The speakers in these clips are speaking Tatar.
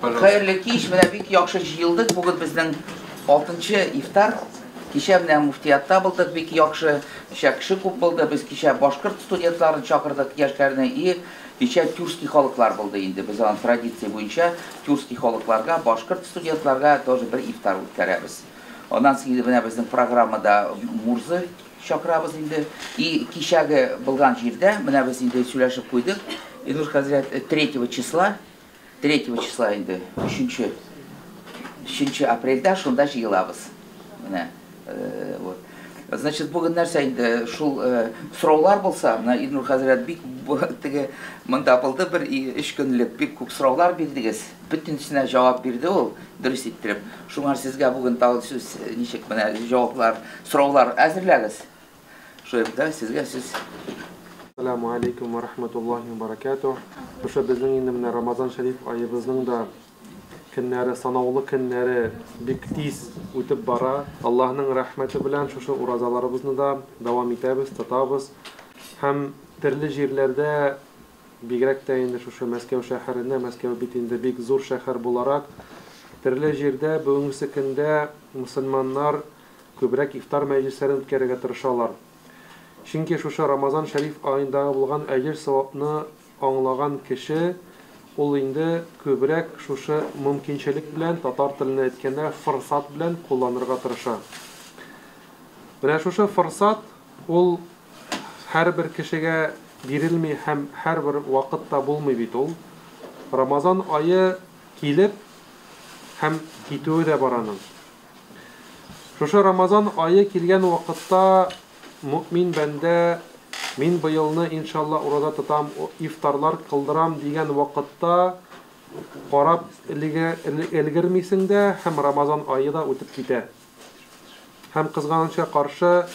Хәерле кич, менә бик яхшы җыелдык. Бүген безнең 6-нчы ифтар. Кичә менә муфтиятта булдык, бик яхшы. Кичә кеше күп булды. Без кичә башкорт студентларын чакырдык, яшьләрне, и кичә тюркский халыклар булды инде. Без аның традиция буенча тюркский халыкларга, башкорт студентларга тоже бер ифтар үткәрәбез. Аннан соң инде менә безнең программада Мурзы чакырабыз инде. И кичәге булган җирдә, менә без инде сөйләшеп куйдык. Илнур хәзрәт 3 числа, 3 числа инде, 3 3 апрельдә шунда җыелабыз. Менә, вот. Значит, бүген нәрсә инде, шул сораулар булса, менә Илнур хәзрәт бик теге монда булды бер 3 көнлек, бик күп сораулар бирдегез. Бөтенесенә җавап бирде ул, дөрес иттереп. Шуңар сезгә бүген тагын сүз, ничек менә җаваплар, сораулар әзерләгез. Шулай да сезгә сүз. Ассаламу алейкум ва рахматуллахи ва баракатух. Шушы безнең инде менә Рамазан шәриф аебызның да көннәре, санаулы көннәре бик тиз үтеп бара. Аллаһның рәхмәте белән шушы уразаларыбызны да дәвам итәбез, тотабыз. Һәм төрле җирләрдә, бигрәк тә инде шушы Мәскәү шәһәрендә, Мәскәү бит инде бик зур шәһәр буларак, төрле җирдә бүгенге көндә мусульманнар күбрәк ифтар мәҗлесләрен үткәрергә тырышалар. Чөнки шушы Рамазан шәриф аендагы булган әҗер савапны аңлаган кеше ул инде күбрәк шушы мөмкинчелек белән, татар телендә әйткәндә, форсат белән кулланырга тырыша. Менә шушы форсат ул һәрбер кешегә бирелми һәм һәрбер вакытта булмый бит ул. Рамазан ае килеп һәм китүе дә бар аның. Шушы Рамазан ае килгән вакытта мөмин бәндә мин быелны иншалла ураза тотам, ифтарлар кылдырам дигән вакытта карап өлгермисең дә һәм Рамазан ае да үтеп китә. Һәм кызганычка каршы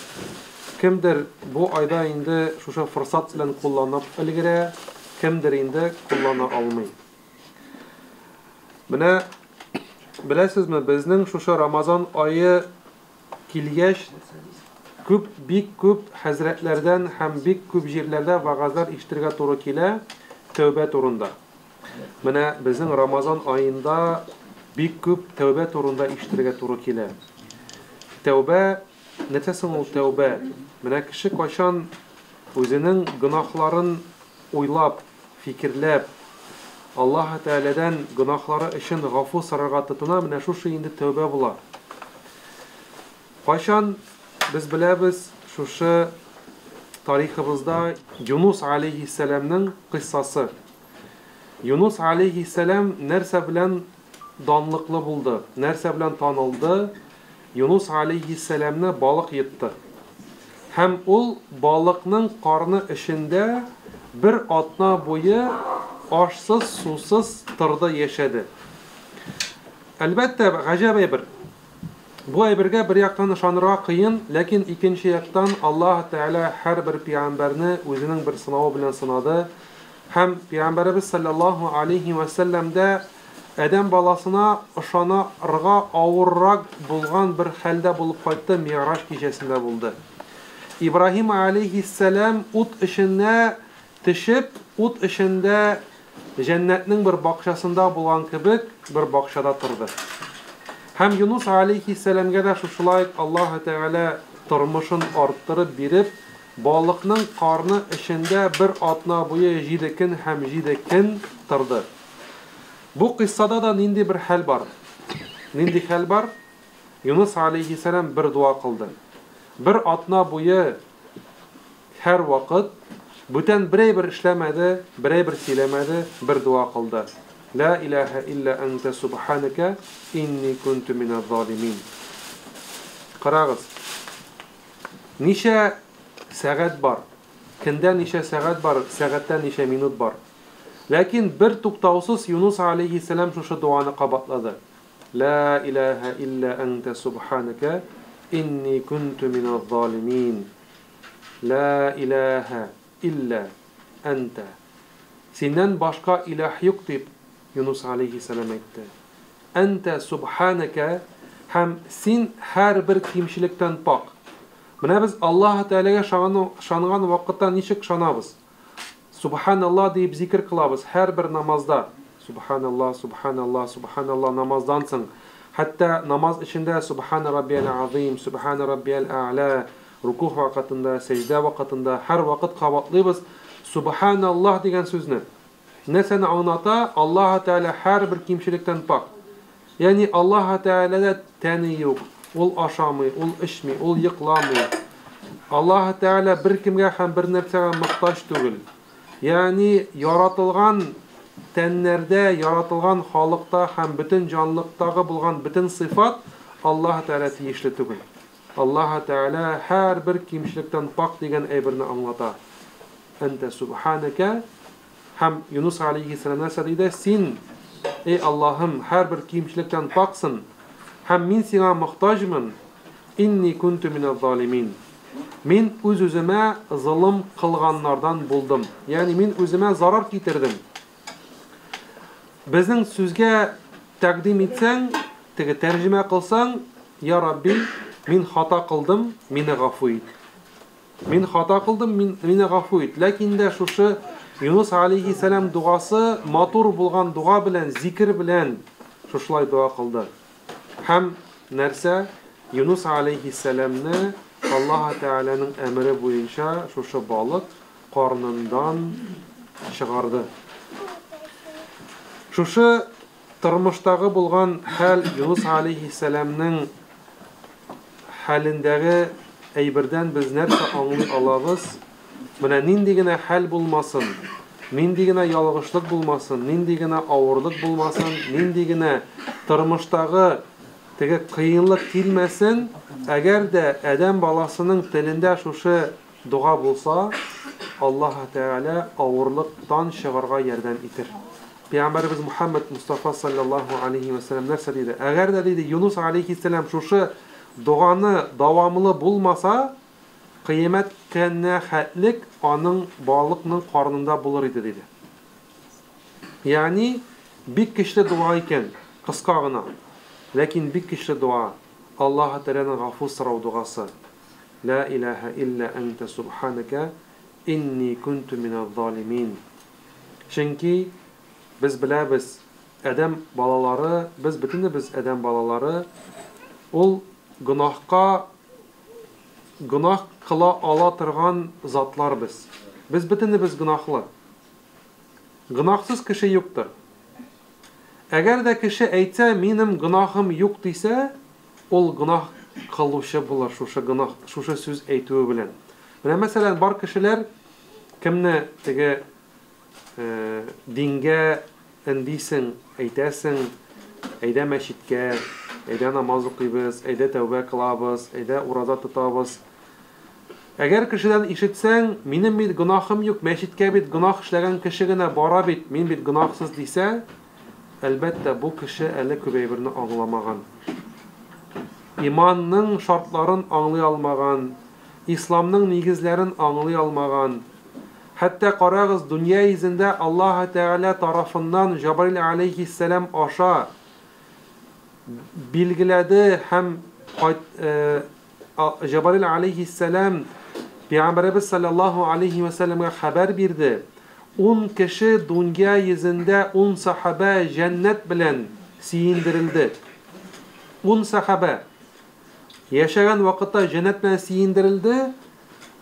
кемдер бу айда инде шушы форсат белән кулланып өлгерә, кемдер инде куллана алмый. Менә беләсезме, безнең шушы Рамазан ае килгәч, күп, бик күп хәзрәтләрдән һәм бик күп җирләрдә вагазлар ишетергә туры килә тәүбә турында. Менә безнең Рамазан аенда бик күп тәүбә турында ишетергә туры килә. Тәүбә, нәрсә соң ул тәүбә? Менә кеше кайчан үзенең гөнаһларын уйлап, фикерләп, Аллаһ Тәгаләдән гөнаһлары өчен гафу сорарга тотына, менә шушы инде тәүбә була. Кайчан без беләбез шушы тарихыбызда Юнус алейхиссәламның кыйссасы. Юнус алейхиссәлам нәрсә белән данлыклы булды, нәрсә белән танылды? Юнус алейхиссәламны балык йотты. Һәм ул балыкның карны эчендә бер атна буе ашсыз, сусыз торды, яшәде. Әлбәттә, гаҗәп әйбер. Бу әйбергә бер яктан ышанырга кыен, ләкин икенче яктан Аллаһ Тәгалә һәрбер пәйгамбәрне үзенең бер сынавы белән сынады. Һәм пәйгамбәребез саллаллаһу алейхи ва сәлләм дә адәм баласына ышанырга авыррак булган бер хәлдә булып кайтты, Ми'раҗ кичәсендә булды. Ибраһим алейхиссәлам ут эченә төшеп, ут эчендә җәннәтнең бер бакчасында булган кебек бер бакчада торды. Һәм Юнус алейхиссәламгә дә шушылай Аллаһ Тәгалә тормышын арттырып биреп, балыкның карны эчендә бер атна буе 7 көн һәм 7 көн торды. Бу кыйссада да нинди бер хәл бар? Нинди хәл бар? Юнус алейхиссәлам бер дуа кылды. Бер атна буе һәр вакыт бүтән берәй бер эшләмәде, берәй бер сөйләмәде, бер дуа кылды. Ла илаһа илля анта субханака инни кунту миназ залимин. Карагыз. Ничә сәгать бар? Көндә ничә сәгать бар? Сәгатьтә ничә минут бар? Ләкин бер туктаусыз Юнус алейхиссәлам шушы дуаны кабатлады. Ла илаһа илля анта субханака инни кунту миназ залимин. Ла илаһа илля анта. Синнән башка илаһ юк дип Юнус алейхиссәлам әйтте. Анта субханака һәм син һәрбер кимчелектән пак. Менә без Аллаһ Тәгаләгә ышанган вакытта ничек ышанабыз? Субханаллах дип зикр кылабыз һәрбер намазда. Субханаллаһ, субханаллаһ, субханаллаһ намаздан соң. Хәтта намаз эчендә Субхана раббиял азим, Субхана раббиял а'ла, рукух вакытында, сәҗдә вакытында һәр вакыт кабатлыйбыз Субханаллаһ дигән сүзне. Нәрсәне аңлата? Аллаһ Тәгалә һәрбер кимчелектән пак. Ягъни Аллаһ Тәгаләдә тәне юк, ул ашамый, ул эчми, ул йокламый. Аллаһ Тәгалә беркемгә һәм бер нәрсәгә мохтаҗ түгел. Ягъни яратылган тәннәрдә, яратылган халыкта һәм бөтен җанлыктагы булган бөтен сыйфат Аллаһ Тәгалә тиешле түгел. Аллаһ Тәгалә һәрбер кимчелектән пак дигән әйберне аңлата. Әнтә субханәкә. Һәм Юнус алейһиссәлам нәрсә диде? Син, эй Аллаһым, һәрбер кимчелектән паксың, һәм мин сиңа мохтаҗмын. Инни кунту миназ залимин. Мин үз-үземә золым кылганнардан булдым. Ягъни мин үземә зарар китердем. Безнең сүзгә тәкъдим итсәң, теге тәрҗемә кылсаң, я Рабби, мин хата кылдым, мине гафу ит. Мин хата кылдым, мин, мине гафу ит. Ләкин дә шушы Юнус алейһиссәлам дугасы матур булган дуга белән, зикер белән шушылай дуа кылды. Һәм нәрсә? Юнус алейһиссәламне Аллаһ Тәгаләнең әмере буенча шушы балык карнындан чыгарды. Шушы тормыштагы булган хәл Юнус алейһиссәламнең хәлендәге әйбердән без нәрсә аңлый алабыз? Менә нинди генә хәл булмасын, нинди генә ялгышлык булмасын, нинди генә авырлык булмасын, нинди генә тормыштагы теге кыенлык килмәсен, әгәр дә адәм баласының телендә шушы дога булса, Аллаһ Тәгалә авырлыктан чыгарга ярдәм итер. Пәйгамбәребез Мухаммад Мустафа саллаллаһу алейхи ва саллям нәрсә диде? Әгәр дә диде Юнус алейхиссалам шушы доганы дәвамлы булмаса, кыямәт көненә хәтлек аның балыкның карнында булыр иде диде. Ягъни бик көчле дога икән, кыска гына. Ләкин бик көчле дога. Аллаһ Тәгаләнең гафу сорау догасы. Ла илаһа илля анта субханака инни кунту миназ залимин. Чөнки без беләбез, адәм балалары, без бөтенебез адәм балалары, ул гөнаһка гөнаһ кыла ала торган затлар без. Без бөтенебез гөнаһлы. Гөнаһсыз кеше юктыр. Әгәр дә кеше әйтсә, минем гөнаһым юк дисә, ул гөнаһ кылучы булыр шушы гөнаһ, шушы сүз әйтүе белән. Менә мәсәлән, бар кешеләр кемне теге дингә эндисең, әйтәсең, әйдә мәчеткә, әйдә намаз укыйбыз, әйдә тәүбә кылабыз, әйдә ураза тотабыз. Әгәр кешедән ишетсәң, минем бит гөнаһым юк, мәчеткә бит гөнаһ эшләгән кеше генә бара бит, мин бит гөнаһсыз дисә, әлбәттә, бу кеше әле күп әйберне аңламаган. Иманның шартларын аңлый алмаган, исламның нигезләрен аңлый алмаган. Хәтта карагыз, дөнья йөзендә Аллаһ Тәгалә тарафыннан Җабраил алейхиссәлам аша билгеләде һәм Җабраил алейхиссәлам Пәйгамбәребез саллаллаһу алейхи ва сәлламгә хәбәр бирде. 10 кеше дөнья йөзендә 10 сахаба җәннәт белән сөендерелде. 10 сахаба яшәгән вакытта җәннәт белән сөендерелде.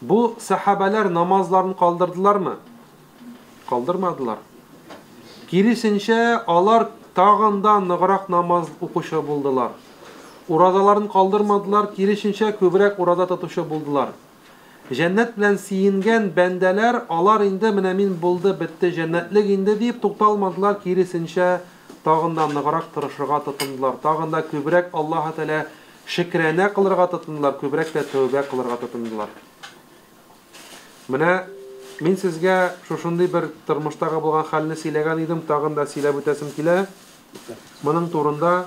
Бу сахабалар намазларын калдырдылармы? Калдырмадылар. Киресенчә, алар тагын да ныграк намаз укучы булдылар. Уразаларын калдырмадылар, киресенчә күбрәк ураза тотучы булдылар. Җәннәт белән сөенгән бәндәләр, алар инде менә мин булды, бетте, җәннәтлек инде дип тукталмадылар, киресенчә тагын да ныграк тырышырга тотындылар. Тагын да күбрәк Аллаһ Тәгалә шөкранә кылырга тотындылар, күбрәк тә тәүбә кылырга тотындылар. Менә мин сезгә шушындый бер тормыштагы булган хәлне сөйләгән идем, тагын да сөйләп үтәсем килә. Моның турында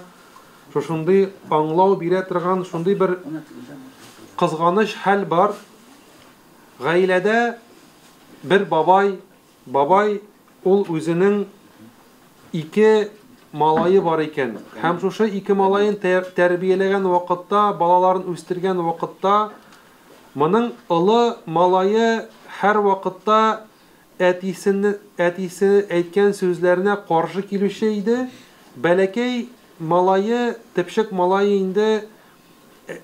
шушындый аңлау бирә торган шундый бер кызганыч хәл бар. Гаиләдә бер бабай, бабай ул үзенең ике малае бар икән. Һәм шушы ике малаен тәрбияләгән вакытта, балаларын үстергән вакытта, моның олы малае һәр вакытта әтисене, әтисе әйткән сүзләренә каршы килүче иде. Бәләкәй малае, төпчек малае инде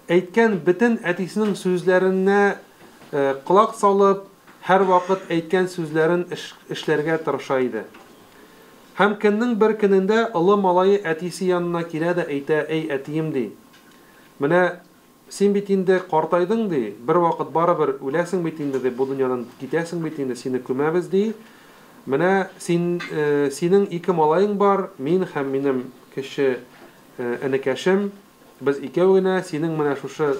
әйткән бөтен әтисенең сүзләренә колак салып, һәрвакыт әйткән сүзләрен эшләргә тырыша иде. Һәм көннең бер көнендә олы малае әтисе янына килә дә әйтә, Әй, әтием, ди, менә син бит инде картайдың, ди, бервакыт барыбер үләсең бит инде, ди, бу дөньядан китәсең бит инде, сине күмәбез, ди. Менә син, синең ике малаең бар, мин һәм минем кече энекәшем, без икәү генә, синең менә шушы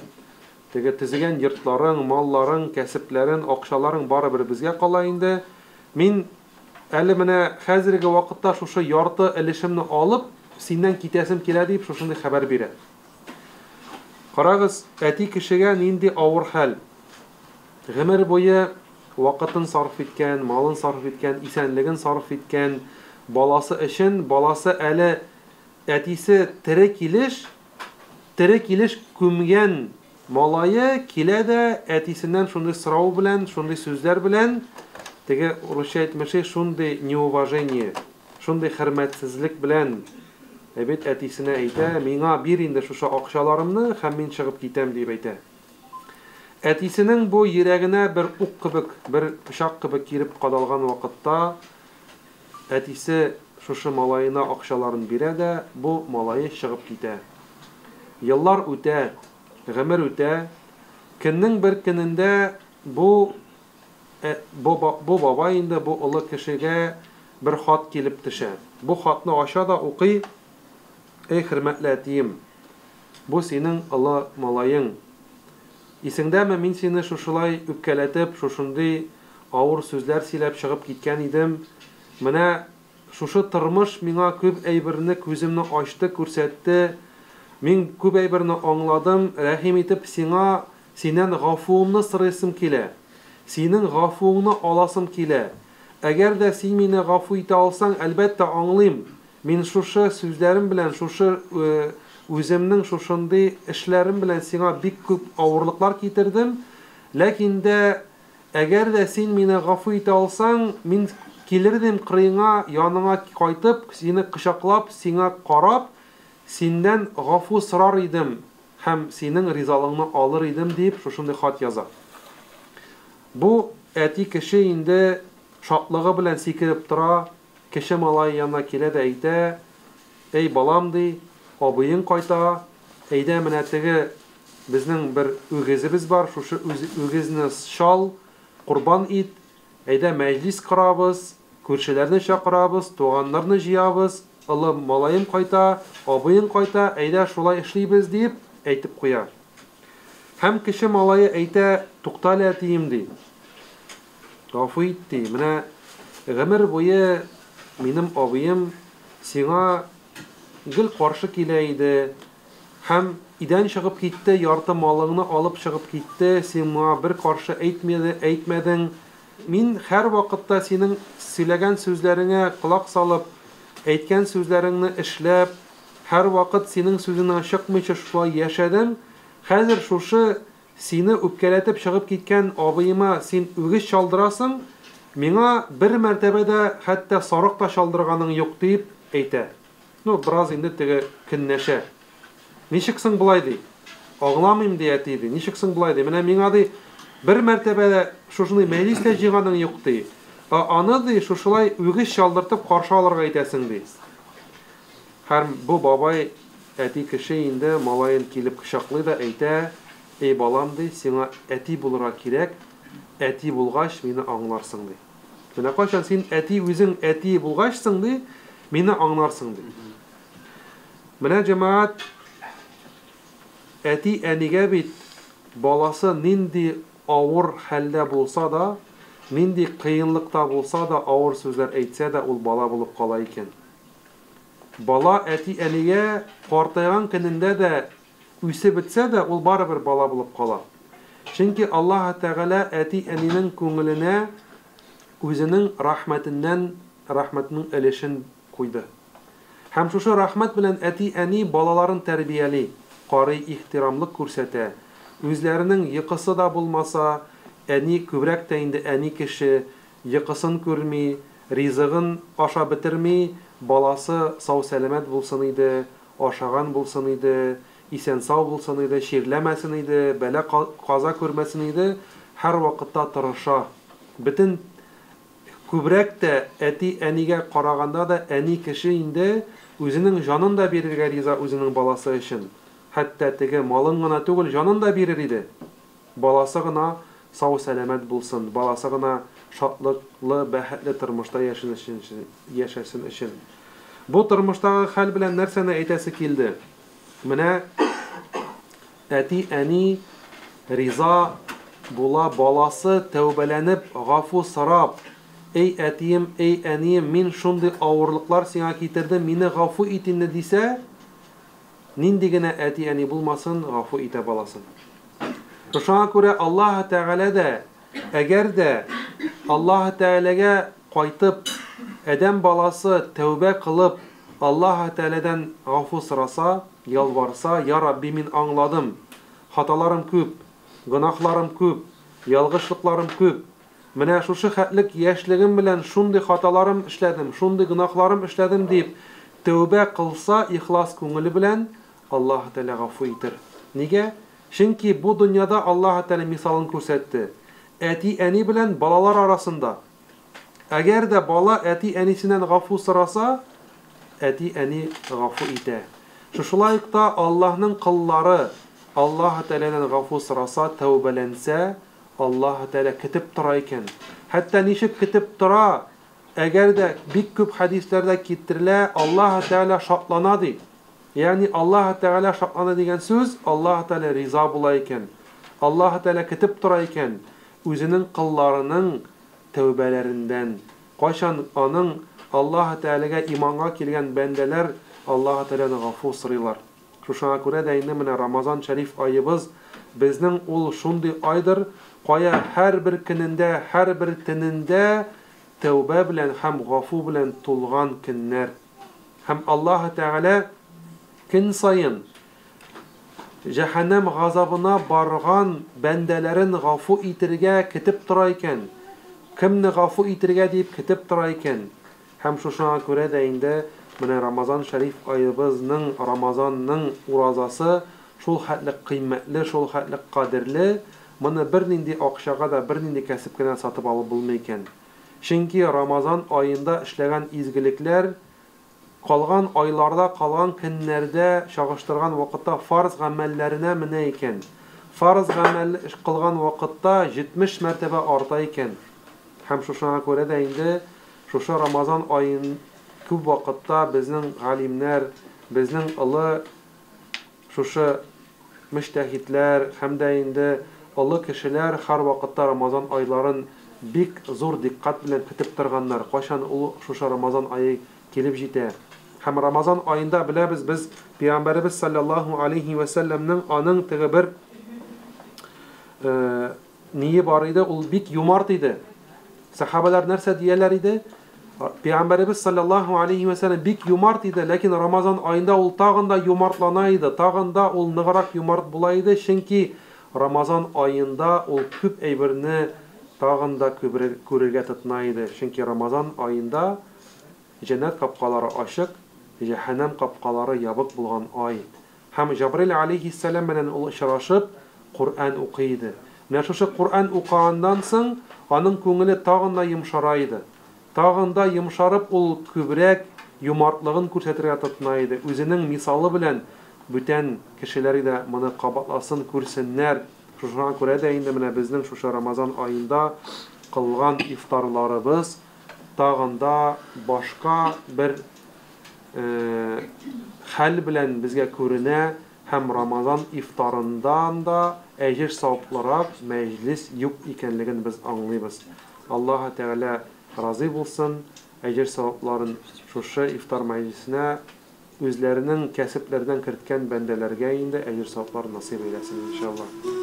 теге төзегән йортларың, малларың, кәсепләрең, акчаларың барыбер безгә кала инде. Мин әле менә хәзерге вакытта шушы ярты өлешемне алып, синнән китәсем килә, дип шушындый хәбәр бирә. Карагыз, әти кешегә нинди авыр хәл. Гомер буе вакытын сарыф иткән, малын сарыф иткән, исәнлеген сарыф иткән баласы өчен, баласы әле әтисе тере килеш, тере килеш күмгән малае килә дә әтисеннән шундый сорау белән, шундый сүзләр белән, теге русча әйтмешли, шундый неуважение, шундый хөрмәтсезлек белән әбит әтисенә әйтә, миңа бир инде шушы акчаларымны һәм мин чыгып китәм, дип әйтә. Әтисенең бу йөрәгенә бер ук кебек, бер пычак кебек килеп кадалган вакытта әтисе шушы малаена акчаларын бирә дә, бу малае чыгып китә. Еллар үтә, гомер үтә. Көннең бер көнендә бу бу бабай инде бу олы кешегә бер хат килеп төшә. Бу хатны ача да укый: Эй, хөрмәтле әтием, бу синең олы малаең. Исеңдәме, мин сине шушылай үпкәләтеп, шушындый авыр сүзләр сөйләп чыгып киткән идем. Менә шушы тормыш миңа күп әйберне күземне ачты, күрсәтте. Мин күп әйберне аңладым. Рәхим итеп сиңа, синнән гафуымны сорыйсым килә. Синең гафуыңны аласым килә. Әгәр дә син мине гафу итә алсаң, әлбәттә аңлыйм. Мин шушы сүзләрем белән, шушы үземнең шушындый эшләрем белән сиңа бик күп авырлыклар китердем. Ләкин дә әгәр дә син мине гафу итә алсаң, мин килер идем кырыеңа, яныңа кайтып, сине кочаклап, сиңа карап, синнән гафу сорар идем һәм синең ризалыгыңны алыр идем, дип шушындый хат яза. Бу әти кеше инде шатлыгы белән сикереп тора, кече малай янына килә дә әйтә: Эй, балам, ди, абыең кайта, әйдә менә теге безнең бер үгезебез бар, шушы үгезне чал, корбан ит, әйдә мәҗлис корабыз, күршеләрне чакырабыз, туганнарны җыябыз, олы малаем кайта, абыең кайта, әйдә шулай эшлибез, дип әйтеп куя. Һәм кече малае әйтә: Тукта әле, әтием, ди. Гафу ит, ди. Менә гомер буе минем абыем сиңа гел каршы килә иде. Һәм идән чыгып китте, ярты малыңны алып чыгып китте, син моңа бер каршы әйтмәде, әйтмәдең. Мин һәр вакытта синең сөйләгән сүзләреңә колак салып, әйткән сүзләреңне эшләп, һәр вакыт синең сүзеңнән чыкмыйча шулай яшәдем. Хәзер шушы сине үпкәләтеп чыгып киткән абыема син үгез чалдырасың, миңа бер мәртәбә дә хәтта сарык та чалдырганың юк, дип әйтә. Ну, бераз инде теге көнләшә. Ничек соң болай, ди? Аңламыйм, ди әти, ди. Ничек соң болай, ди? Менә миңа, ди, бер мәртәбә дә шушындый мәҗлис тә җыйганың юк, ди. Ә аны, ди, шушылай үгез чалдыртып каршы алырга әйтәсең, ди. Һәм бу бабай әти кеше инде малаен килеп кочаклый да әйтә: Эй, балам, ди, сиңа әти булырга кирәк, әти булгач, мине аңларсың, ди. Менә кайчан син әти үзең әти булгачсың, ди, мине аңларсың, ди. Менә җәмәгать, әти әнигә бит баласы нинди авыр хәлдә булса да, нинди кыенлыкта булса да, авыр сүзләр әйтсә дә, ул бала булып кала икән. Бала әти-әнигә картайган көнендә дә үсеп бетсә дә, ул барыбер бала булып кала. Чөнки Аллаһ Тәгалә әти-әнинең күңеленә үзенең рәхмәтеннән рәхмәтенең өлешен куйды. Һәм шушы рәхмәт белән әти-әни балаларын тәрбияли, карый, ихтирамлык күрсәтә. Үзләренең йокысы да булмаса, әни күбрәк тә инде әни кеше. йокысын күрми, ризыгын ашап бетерми, баласы сау-сәламәт булсын иде, ашаган булсын иде, исән-сау булсын иде, чирләмәсен иде, бәла-каза күрмәсен иде, һәрвакытта тырыша. Бөтен күбрәк тә әти-әнигә караганда да әни кеше инде үзенең җанын да бирергә риза үзенең баласы өчен. Хәтта теге малын гына түгел, җанын да бирер иде. Баласы гына сау-сәламәт булсын, баласы гына шатлыклы, бәхетле тормышта яшәсен өчен. Бу тормыштагы хәл белән нәрсәне әйтәсе килде? Менә әти-әни риза була, баласы тәүбәләнеп, гафу сорап, "Эй әтием, эй әнием, мин шундый авырлыклар сиңа китердем, мине гафу ит инде" дисә, нинди генә әти-әни булмасын, гафу итә баласын. Шуңа күрә Аллаһ Тәгалә дә, әгәр дә Аллаһ Тәгаләгә кайтып, адәм баласы тәүбә кылып, Аллаһ Тәгаләдән гафу сораса, ялварса, "Я Рабби, мин аңладым, хаталарым күп, гөнаһларым күп, ялгышлыкларым күп. Менә шушы хәтлек яшьлегем белән шундый хаталарым эшләдем, шундый гөнаһларым эшләдем" дип тәүбә кылса, ихлас күңеле белән Аллаһ Тәгалә гафу итер. Нигә? Чөнки бу дөньяда Аллаһ Тәгалә мисалын күрсәтте. Әти-әни белән балалар арасында. Әгәр дә бала әти-әнисеннән гафу сораса, әти-әни гафу итә. Шушылай ук та Аллаһның кыллары Аллаһ Тәгаләдән гафу сораса, тәүбәләнсә, Аллаһ Тәгалә көтеп тора икән. Хәтта ничек көтеп тора? Әгәр дә бик күп хәдисләрдә китерелә, Аллаһ Тәгалә шатлана ди. Ягъни Аллаһ Тәгалә шатлана дигән сүз, Аллаһ Тәгалә риза була икән. Аллаһ Тәгалә көтеп тора икән үзенең кылларының тәүбәләреннән. Кайчан аның Аллаһ Тәгаләгә иманга килгән бәндәләр Аллаһ Тәгаләдән гафу сорыйлар. Шушыңа күрә дә инде менә Рамазан шәриф аебыз безнең ул шундый айдыр, кая һәрбер көнендә, һәрбер төнендә тәүбә белән һәм гафу белән тулган көннәр. Һәм Аллаһ Тәгалә көн саен җәһәннәм газабына барган бәндәләрен гафу итергә көтеп тора икән. Кемне гафу итергә дип көтеп тора икән. Һәм шушыңа күрә дә инде менә Рамазан шәриф аебызның, Рамазанның уразасы шул хәтле кыйммәтле, шул хәтле кадерле, моны бернинди акчага да, бернинди кәсепкә дә сатып алып булмый икән. Чөнки Рамазан аенда эшләгән изгелекләр калган айларда, калган көннәрдә чагыштырган вакытта фарз гамәлләренә менә икән. Фарз гамәл эш кылган вакытта 70 мәртәбә арта икән. Һәм шушыңа күрә дә инде шушы Рамазан аен күп вакытта безнең галимнәр, безнең олы шушы мөҗтәһидләр һәм дә инде олы кешеләр һәр вакытта Рамазан айларын бик зур диккать белән көтеп торганнар. Кайчан ул шушы Рамазан ае килеп җитә. Һәм Рамазан аенда беләбез без Пәйгамбәребез саллаллаһу алейхи ва сәлләмнең аның теге бер ние бар иде, ул бик юмарт иде. Сахабалар нәрсә дияләр иде? Пәйгамбәребез саллаллаһу алейхи ва сәлләм бик юмарт иде, ләкин Рамазан аенда ул тагын да юмартлана иде, тагын да ул ныграк юмарт була иде, чөнки Рамазан аенда ул күп әйберне тагын да күрергә тотына иде. Чөнки Рамазан аенда җәннәт капкалары ачык, җәһәннәм капкалары ябык булган ай. Һәм Җабраил алейхиссалам белән ул очрашып, Коръән укый иде. Менә шушы Коръән укыганнан соң аның күңеле тагын да йомшара иде. Тагын да йомшарып ул күбрәк юмартлыгын күрсәтергә тотына иде. Үзенең мисалы белән бүтән кешеләр дә моны кабатласын, күрсеннәр. Шушыңа күрә дә инде менә безнең шушы Рамазан аенда кылган ифтарларыбыз тагын да башка бер хәл белән безгә күренә һәм Рамазан ифтарындан да әҗер саваплырак мәҗлес юк икәнлеген без аңлыйбыз. Аллаһ Тәгалә разый булсын, әҗер савапларын шушы ифтар мәҗлесенә үзләренең кәсепләреннән керткән бәндәләргә инде әҗер саваплар насыйп әйләсен иншаллаһ.